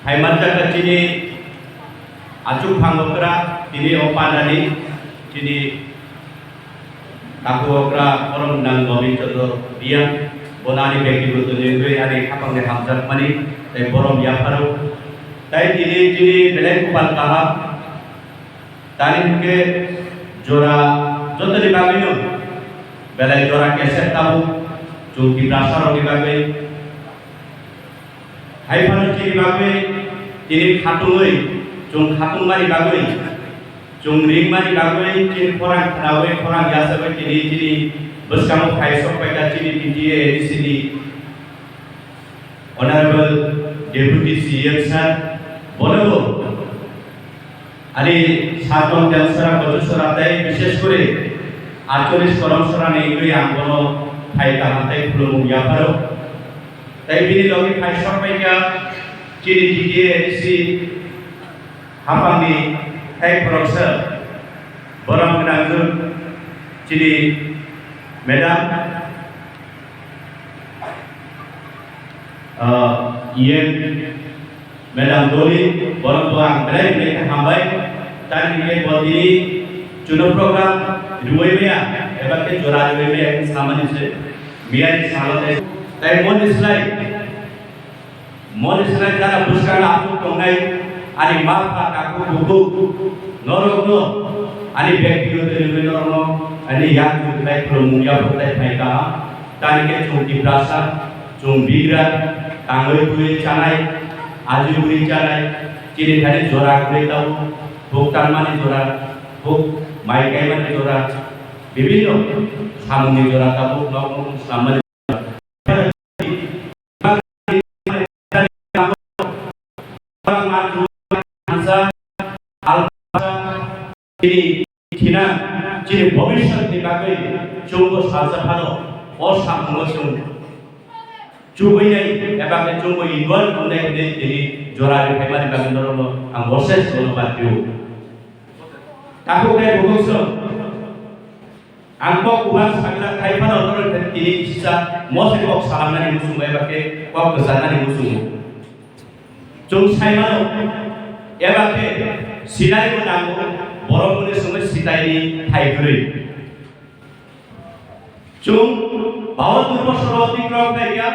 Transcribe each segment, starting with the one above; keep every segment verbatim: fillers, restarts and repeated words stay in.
Hai manjakha chini achuk phango kra, tini o pandani chini taku okra borom nang Nobin Chandra Reang, bonani bekti gotoni wngwi ani khapang de hamjakmani tei borom yapharo. Tai tini chini belai kupal kaham. Tani hwnkhe jora jotoni bagwino belai jora kesek tabuk chwng Tiprasarokni bagwi. Hai phano chini bagwi tini khatungwi, chwng khatungmani bagwi, chwng ringmani bagwi chini khorang khnawi, khorang yasagwi tini chini bwskango phai sok paikha chini T T A A D C ni Honorable Deputy C M sir, bonobo ani Satwng Tensara Kochusora tei bishesh kore Atcholish Koromsora ni wngwi ang bono phai kaham tei khulumung yapharo. Tei bini logi phai sok paikha chini T T A A D C haphangni tei khoroksa borom gwnangwi chini madam, ah, E M Madam Doli, borok bo ang belai belai khe hambai. Tani hwnkhe bo tini chuno program rwui maya, eba khe jora rwui maya hwnwi samani se miyani salo tei, tei moni slai, moni slai jara bwskango aswk tongnai ani ma pha, takhuk bukhuk norokno ani bektigoto rwui norokno ani yakung tei khulumung yapharwi tei phai kaham. Tani khe chwng Tiprasa, chwng bigra, tangwi twi chanai, aji uri chanai, chini thani jora kwrwi tabuk, huk tanmani jora, huk mai kaimani jora, bibinno samungni jora tabuk, nok nok swlammani jora. Chini thina, chini bhobishyot ni bagwi chwngbo salsa phano o samungo chwng chubui nai eba khe chwngbo involve wngnai hwnwi tini jora rwphaimani bagwi norokno ang worse dhonnobad rw. Takhuk nai bukhuk song. Ang kok kubang sagra khai phano norok tini kisa mose kok salamnani muchungo eba khe kok kwcharnani muchungo. Chwng sai mano eba khe sinai bo nango borok muni songwi sitaini thai kwrwi. Chwng Bharatbharsho ro otikrom khaikha,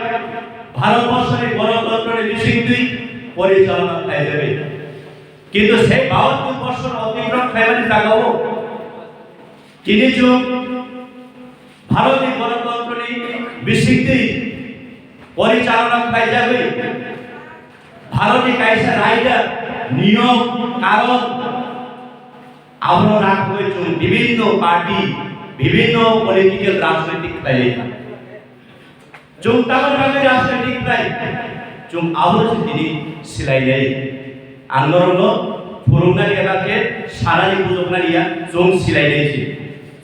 Bharatbharshoni Ganatantroni bisingtwi porichalona khaijagwi. Kintu sei Bharatbharsho ro otikrom khaimani jagao tini chwng Bharatni Ganatantroni bisingtwi porichalona khlaijagwi Bharatni kaisa raida, niyom, karon, abono rakhwui chwng bibinno party, bibinno political rajnoitik khlailaikha. Chwng tamoni bagwi rajnoitik khlai, chwng abono se tini silainai. Ang norokno phwrwngnani eba khe sanani bujoknani ya, chwng silainai se.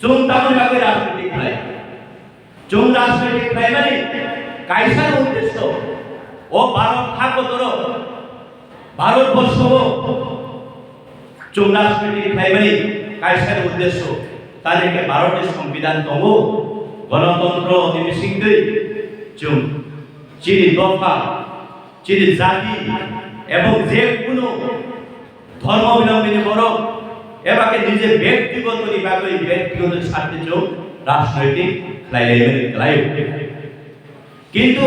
Chwng tamoni bagwi rajnoitik khlai. Chwng rajnoitik khlaimani kaisa uddesho, o Bharat hakotoro, Bharatborsho o chwng rajnoitik khlaimani kaisa uddesho, tani khe Bharatni Songbidan tongo, Ganatantro ni bisingtwi chwng chini dopha, chini jati ebong je kunu dhormo bilombini borok eba khe nije bektigoto ni bagwi bektigoto ni sarthe chwng rajnoitik khlailaimani kwlaio. Kintu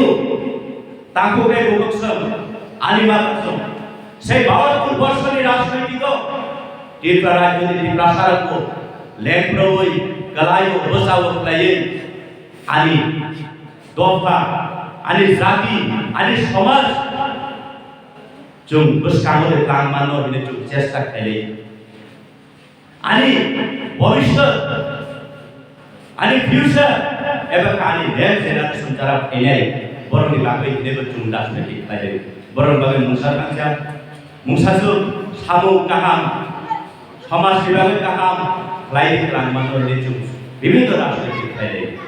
takhuk nai bukhuk song ani mata song sei Bharatbharsho ni rajnoitik o Tripura rajyo ni Tiprasa rok bo lengproi kwlaio bwsao khlaiwi ani dopha, ani jati, ani somaj chwng bwskango de tang mano hwnwi chwng chesta khailai. Ani bhobishyot, ani future, eba khe ani next generation jara phainai, borokni bagwi hinwi bo chwng rajniti khlaijak. Borokni bagwi mungsa thangsa, mungsa swk samung kaham, somajni bagwi kaham khlai di twlang mano hwnwi chwng bibinno rajniti khlaijak.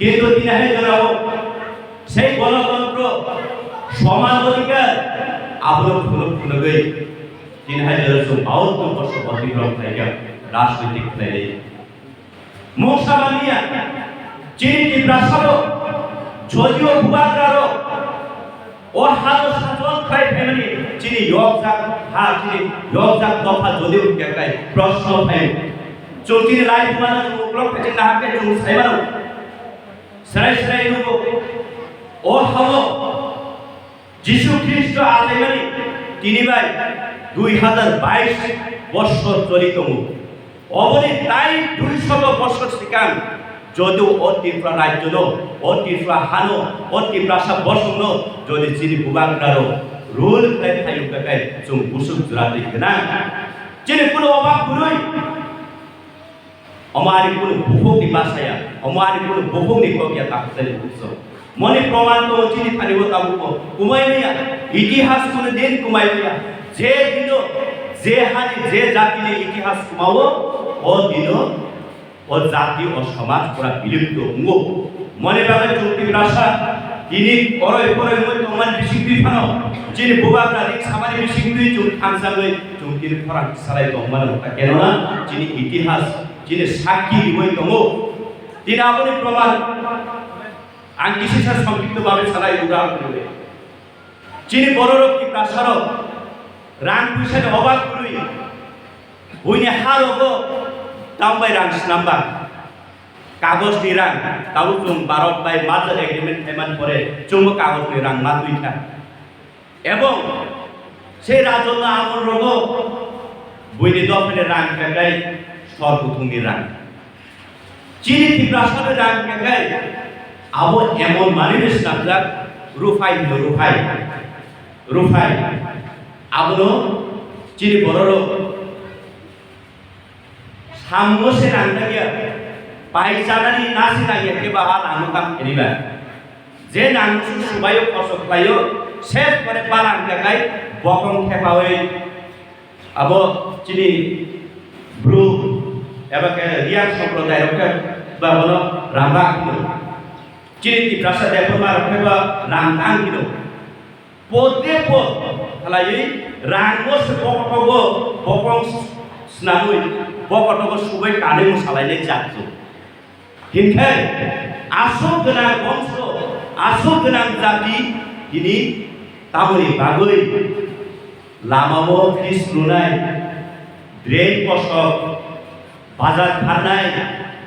Kintu tini hai jorao sei Ganatantro, Soman Adhikar abono phunuk phunugwi tini hai jorao chwng bahatur bochor otikrom khlaikha, rajnitik khlailai. Mungsa manya, chini Tiprasarok, jodiyo Bubagrarok, o hano sajon khlai phaimani Chini yokjak ha, chini yokjak dopha jodi wngkha khe proshno phai. Chwng chini lai thumano chwng uklok khe chini nahar khe chwng sai mano. Srai srai nugo. O hao Jisu Khristo achaimani tini bai dui hazar bais boshor choli tongo. Oboni tai dui shoto boshor sikang, jodi o Tripura rajyono, o Tripura hano, o Tiprasa bosongno jodi chini bubagrarok rule khlai phaiyo, khe chwng busuk jora twi gwnang. Chini kuno obak kwrwi. Omo ani kuno bukhukni basa ya, omo ani kuno bukhukni kok ya, takhuk tei bukhuk so. Moni proman tongo chini thani o tabuk bo. Kumai maya, itihas kuno din kumai maya. Je dino, je hani, je jatini itihas kumao, o dino, o jati, o somaj pura bilipto wngo. Moni bagwi chwng Tiprasa, tini koroi koroi wngwi tongmani bising twi phano, chini bubagra rik samani bising twi chwng thangsagwi chwng tini khorang salai tongmani wngkha. Kenona chini itihas, chini sakki riwi tongo. Tini aboni proman. Ang kisisa songkipto babe salai udahoron rwi. Chini bororok Tiprasarok rang puisani obak kwrwi. Buini harogo tambai rang snamba. Kagojni rang, tabuk chwng Bharat bai merger agreement khaimani pore chwngbo kagojni rang ma twi kha. Ebong sei rajono amol rogo buini dophani rang khe kai sor kuthungni rang. Chini Tiprasani rang khe kai abo emon manwi snamjak, ruphai hino ruphai. Ruphai. Abono chini bororok Samung se nang nangya, pai chanani nasi nangya, khe ba a langno kam kheniba. Je nang su subayo, koso khlaio, ses pore ba rang khe kai bokong thepawi. Abo chini bru eba khe Riang Sampradai rok khe ba bono ramba hino. Chini Tiprasa Debbarma rok khe ba rang tang hino. Pote pot khlaiwi rangno se bokotogo bokong snamwi bokotogo subai kanwi mwsalainai jat chwng. Hinkhe aswk gwnang bongso, aswk gwnang jati tini tamoni bagwi lamao fis lwnai, drain kosok, bazar tharnai,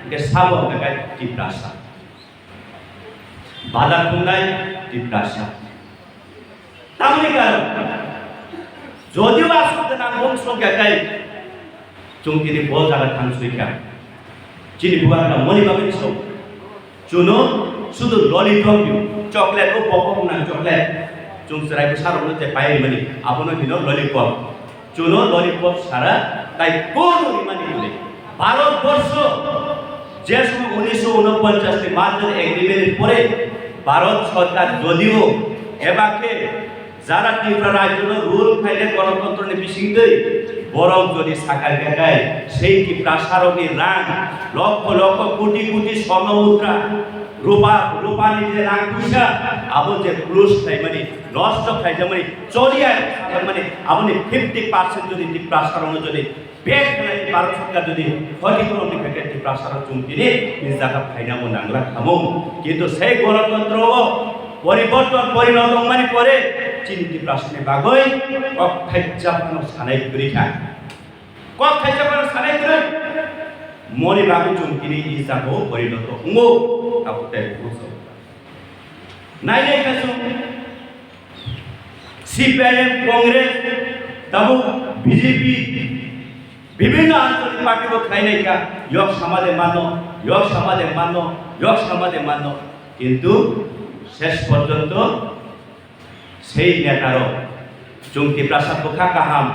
hinkhe sabo hwnkhe Tiprasa. Bazar thumnai Tiprasa. Tamoni karon, jodi ba aswk gwnang bongso khe kai, chwng tini bo jaga thang sui kha. Chini bubagra moni bagwi so. Chuno sudu lollipop dio, chocolate o bokong nang chocolate. Chwng chwrai bwsarokno je pai rimani, abono hino lollipop. Chuno lollipop sara tai kono rimani hwnwi. Bharat borsho je somoy unnisho unoponchas ni merger agreement ni pore Bharat sorkar jodio eba khe jara Tripura rajyono rule khaile gonotontro ni bisingtwi borok jodi sakha khe kai sei Tiprasarokni rang lokho lokho koti koti sorno mudra rupa rupani je rang puisa abo je plus khlaimani nosto khaijakmani choliya sakmani aboni fifty percent jodi Tiprasarokno jodi Bek khlai Bharat Sorkar jodi khoti khulumni khe Tiprasarok chwng tini ni jaga phainamo nangla khamung. Kintu sei gonotontro o poriborton porinot wngmani pore chini Tiprasani bagwi kok thaisa phano sanai kwrwi kha. Kok thaisa phano sanai kwrwi. Moni bagwi chwng tini ni jaga o porinot wngo. Tabuk tei bujo. Nai nai kha chwng C P I M, Congress, tabuk B J P, bibhinno anchalik party bo khlai nai kha, yok sama de mano, yok sama de mano, yok sama de mano. Kintu ses porjonto sei neta rok chwng Tiprasa bwkha kaham,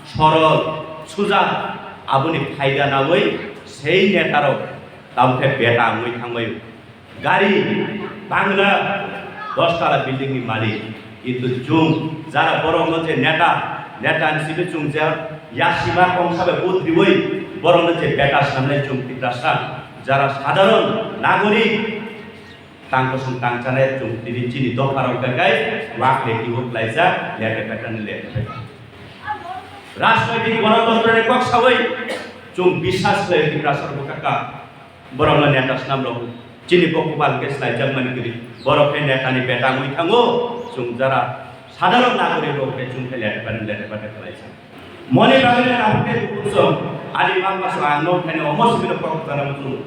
sorol, suja aboni phaida nawi sei neta rok tabuk khe beta wngwi thangwi. Gari, bangla, dos tala building ni malik. Kintu chwng jara borokno je neta, neta ni simi chwng je yasima kongsa bai vote riwi borokno je beta sanai chwng Tiprasa, jara sadharon nagorik tang kosong tang chanai chwng tini chini dopha rok khe kai wak leki wak laijak leka beta ni leka beta. Rajnoitik gonotontro ni kok sawi chwng biswas khlai Tiprasa rok kaka. Borokno neta swnam rok chini bo kopal khe swlaijakmani kwrwi. Borok khe netani beta wngwi thango, chwng jara Sadharon nagorik rok bai chwng khe letter pada letter pada khlai sa. Moni bagwi na hwnkhe bukursong ani mama so ang nok thani omo sibino kok tana muchung.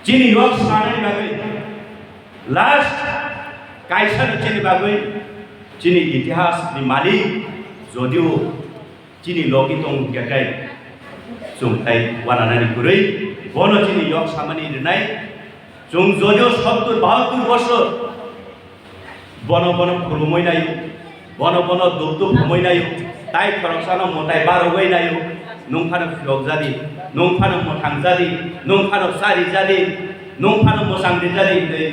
Chini yok sanani bagwi last kaisa no chini bagwi chini itihas ni malik jodio chini logi tong hwnkhe kai chwng tai wananani kwrwi bono chini yok samani rwnai. Chwng jodio sottur bahattur bosor bono bono khulumwi naio, bono bono duk duk humwi naio, tai khoroksano mwtai barogwi naio, nwng phano phirok jadi, nwng phano mwthang jadi, nwng phano chari jadi, nwng phano mwchang rijadi hinwi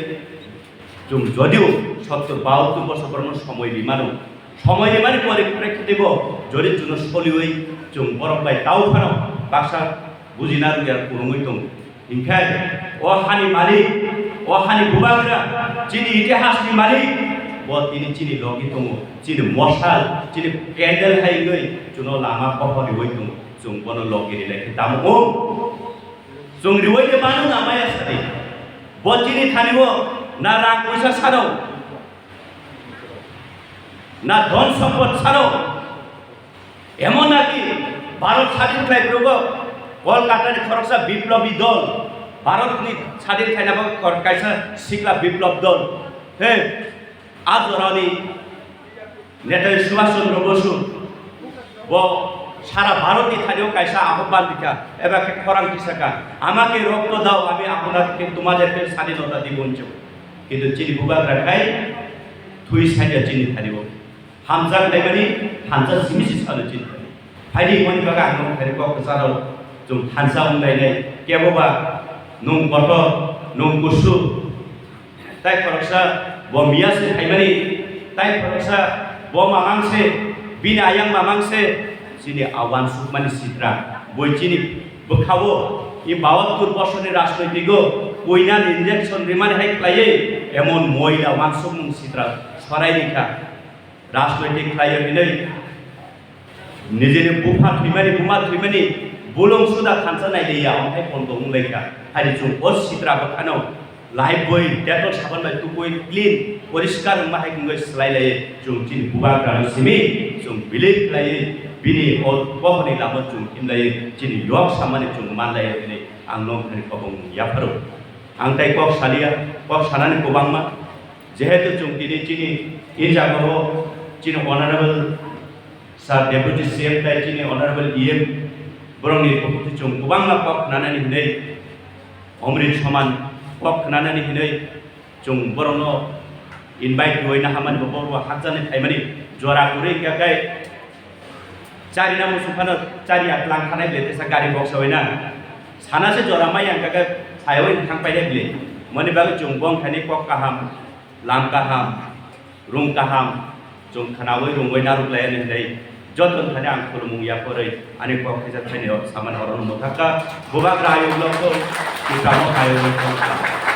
chwng jodio sottur bahattur bosor borokno somoi rimano, somoi rimani poriprekkhibo jodi chwngno soliwi chwng borok bai tau phano baksa bujina rwya kwrwngwi tongo. Hinkhe o hani malik, o hani bubagra, chini itihasni malik, bo tini chini logi tongo, chini mosal, chini candle hai wngwi chwngno lama pohor riwi tongo, chwng bono logi rilai khe tamo wng? Chwng riwi de mano na maya sadi? Bo chini thani o na rang puisa sano, na dhon sompot sano, emon naki Bharat sadin khlai phuru bo Kolkata ni khoroksa biplobi dol, Bharat ni sadin khlaina bo khor-, kaisa sikla biplob dol. He, a jorani Netaji Subhash Chandra Bosu bo sara Bharat ni thani o kaisa ahobban dikha, eba khe khorang tisakha, "Amake rokto dao, ami apunaderke swadhinota dibo" hinwi. Kintu chini bubagra khai thwi sanya chini thani o. Hamjak naimani hamjak simi si salo chini. Phaidi moni baga ang nong thani kok kwcharo chwng thansa wng lainai. Kebo ba nung kotor, nung kusu. Tai khoroksa bo miya se phaimani, tai khoroksa bo mamang se, bini ayang mamang se. Chini a wansukmani sitra. Boi chini bwkhao i bahattur bosorni rajnoitigo koinani injection rimani hai khlaiwi emon moila wansukmung sitra sorai rikha. Rajnoitik khlaiwi hinwi nijini bupha thwimani, buma thwimani bulung suda thansa nailiya, omohai pondo wnglaikha. Haini chwng o sitra bwkhano lifebuoy, Dettol sabon bai tukui clean, poriskar wngma hai wngwi swlai laiwi chwng chini bubagrano simi chwng believe khlaiwi bini o pohorni lama chwng himlaiwi chini yok samani chwng manlaiwi hinwi ang nokthani kobong yapharo. Ang tai kok salia, kok sanani kwbangma. Jehetu chwng tini chini e jagao chini honorable sir deputy C M tai chini honorable E M borokni bukhukti chwng kwbangma kok khnanani hinwi omrit soman kok khnanani hinwi chwng borokno invite rwina hamani bo borok hakjani phaimani jora kwrwi hwnkhe khe Chari na muchung phano chari ya tlang khanai ble tesa gari box bai na. Sana se jora mai yang kaga phaiwi thang pai ble. Moni bagwi chwng bong thani kok kaham, lam kaham, rung kaham, chwng khanawi rungwi naruk lai ani hinwi joto thani ang khulumung ya porwi ani kok kisa thani rok saman oro no muthaka bubagra ayuk lok to kitamo ayuk lok to.